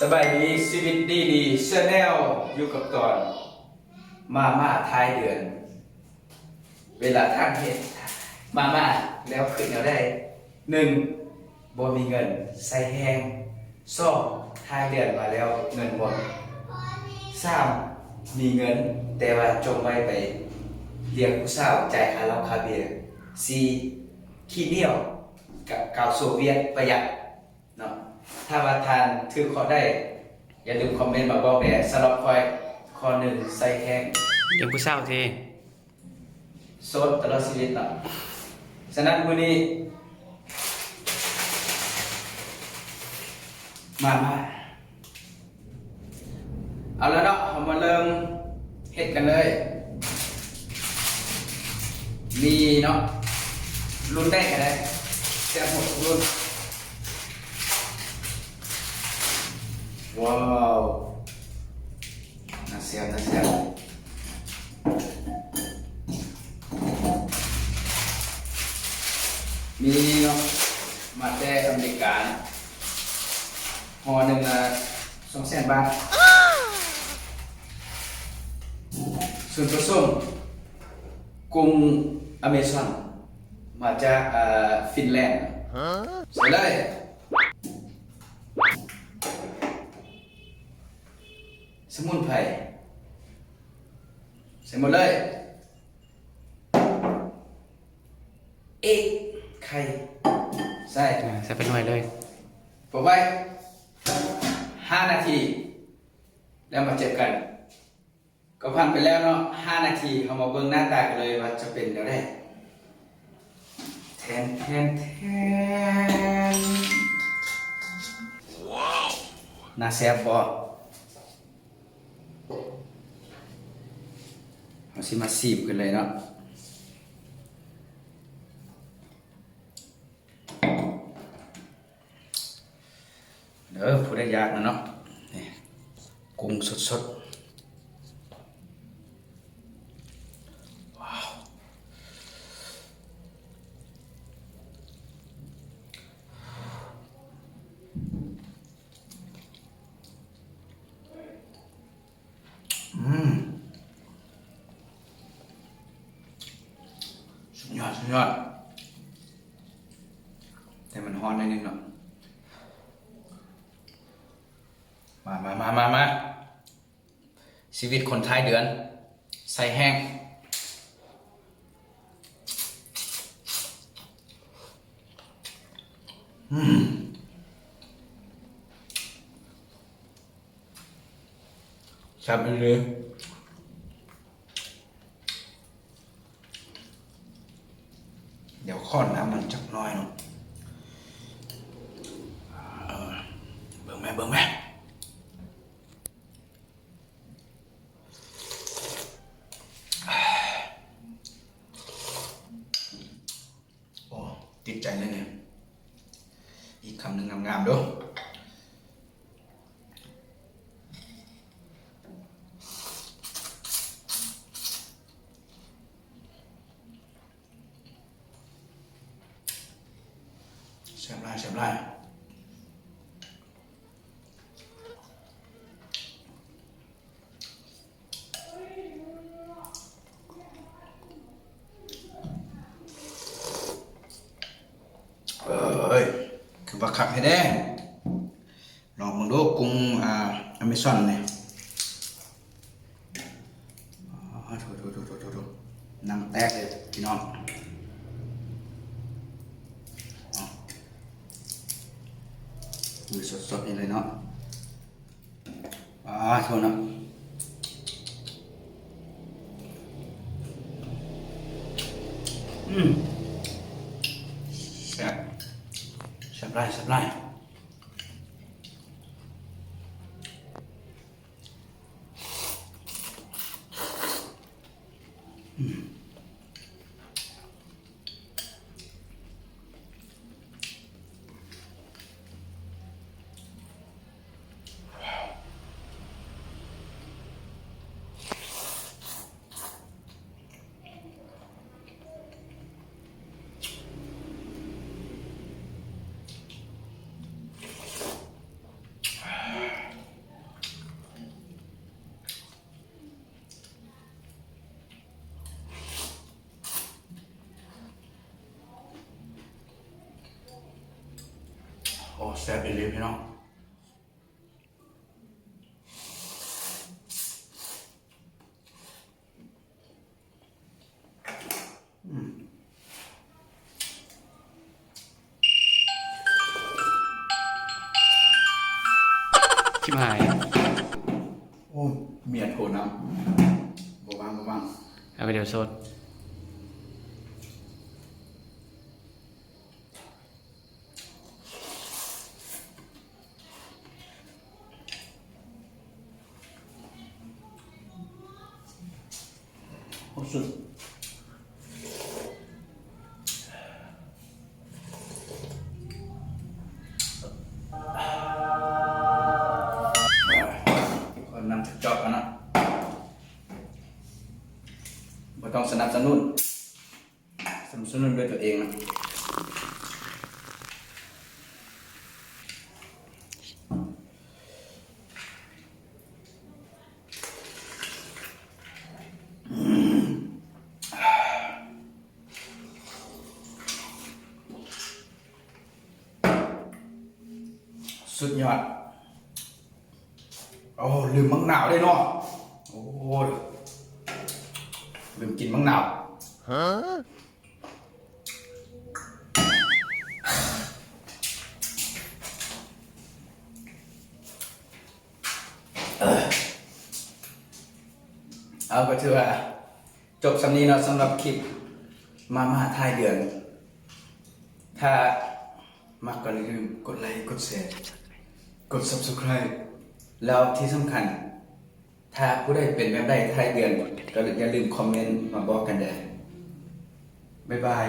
ສະບາຍດີ ຊີວິດດີໆ Channel ຢູ່ກັບຕອນມາມ່າທ້າຍເດືອນ. ເວລາທ່ານເຮັດມາມ່າແລ້ວຄຶດແນວໃດ? ໜຶ່ງ ບໍ່ມີເງິນໃຊ້ແຮງ, ສອງ ທ້າຍເດືອນມາແລ້ວເງິນໝົດ, ສາມ ມີເງິນແຕ່ວ່າຈົ່ມໄວ້ໄປລ້ຽງຜູ້ສາວ, ຈ່າຍຄ່າເຫຼົ້າຄ່າເບຍ, ສີ່ ຂີ້ໜຽວ ກະເກົ່າໂຊວຽດປະຢັດເນາະ. ຖ້າວ່າທ່ານຖືກຂໍ້ໃດ ຢ່າລືມຄອມເມັນມາບອກແດ່. ສຳລັບຂ້ອຍ ຂໍ້ໜຶ່ງ ໃຊ້ແຮງ. ເປັນຜູ້ສາວທີ່ໂສດຕະຫຼອດຊີວິດເນາະ. ສະນັ້ນມື້ນີ້ ມາ ມາ ເອົາລະເນາະ, ເຮົາມາເລີ່ມເຮັດກັນເລີຍ. ມີເນາະ ລຸ້ນໄດ້ກໍໄດ້ ແຊບໝົດທຸກລຸ້ນ. ວ້າວ ໜ້າແຊບ ໜ້າແຊບ. ມີເນາະ ມາແຕ່ອາເມລິກາ ຫໍ່ໜຶ່ງລະສອງແສນບາດ. ສ່ວນປະສົມ ກຸ້ງອາເມຊອນ ມາຈາກ ເອີ ຟິນແລນ. ໃສ່ເລີຍ. ສະໝຸນໄພ ໃສ່ໝົດເລີຍ. ເອກ ໄຂ່ ໃສ່ ອ່າ ໃສ່ເປັນໜ່ວຍເລີຍ. ປົກໄວ້ຫ້ານາທີ ແລ້ວມາເຈີກັນ. ກໍຜ່ານໄປແລ້ວເນາະ ຫ້ານາທີ, ເຮົາມາເບິ່ງໜ້າຕາກັນເລີຍວ່າຈະເປັນແນວໃດ. ແທນ ແທນ ແທນ. ວ້າວ ໜ້າແຊບບໍ່? ເຮົາຊິມາຊີມກັນເລີຍເນາະ. ເດີ ຜູ້ໃດຢາກນະເນາະ ນີ້ ກຸ້ງສົດໆ. ວ້າວ ອືມ ສຸດຍອດ ສຸດຍອດ. ແຕ່ມັນຮ້ອນໜ້ອຍໜຶ່ງເນາະ. ມາ ມາ ມາ ມາ ມາ. ຊີວິດຄົນທ້າຍເດືອນ ໃສ່ແຮງ. ອືມ ແຊບອີ່ຫຼີ. ດຽວຂໍນ້ຳມັນຈັກໜ້ອຍໜຶ່ງ. ເອີ ເບິ່ງແມ້ ເບິ່ງແມ້. ໂອ້ ຕິດໃຈເລີຍນີ້. ອີກຄຳໜຶ່ງງາມໆ ເດີ້. ແຊບຫຼາຍ ແຊບຫຼາຍ. ເອີຍ ຄືວ່າຄັກແທ້ເດ້. ລອງເບິ່ງດູ ກຸ້ງ ອ່າ ອາເມຊອນນີ້. ໂອ້ ໂຖໆໆໆໆ ໜັງແຕກເລີຍພີ່ນ້ອງ. ອໍ ມື້ສົດໆ ນີ້ເລີຍເນາະ. ອ່າ ໂທດເນາະ. ອືມ ແຊບ ແຊບຫຼາຍ ແຊບຫຼາຍ. ອືມ. ອ ແຊບອີ່ຫຼີພີ່ນ້ອງ. ອືມ ຄລິບຫາຍ. ໂອ້ຍ ເມຍໂທນຳ. ບໍ່ວ່າງ ບໍ່ວ່າງ. ເອົາວິດີໂອສົດ. ໂອ້ ສຸດ. ຂໍນ້ຳຈອກໆ ກ່ອນເນາະ. ບໍ່ຕ້ອງສະໜັບສະໜູນ. ສະໜັບສະໜູນດ້ວຍຕົວເອງນະ. ສຸດຍອດ. ໂອ້ ລືມໝາກນາວເດ້ເນາະ. ໂອ້ຍ ລືມກິນໝາກນາວ. ຮະ? ເອົາ ກໍຖືວ່າ ຈົບສ່ຳນີ້ເນາະ ສຳລັບຄລິບມາມ່າທ້າຍເດືອນ. ຖ້າມັກກໍຢ່າລືມກົດໄລ ກົດແຊ ກົດ Subscribe ແລ້ວທີ່ສຳຄັນ ຖ້າຜູ້ໃດເປັນແບບໃດທ້າຍເດືອນ ກໍຢ່າລືມຄອມເມັນມາບອກກັນເດີ້. ບາຍບາຍ.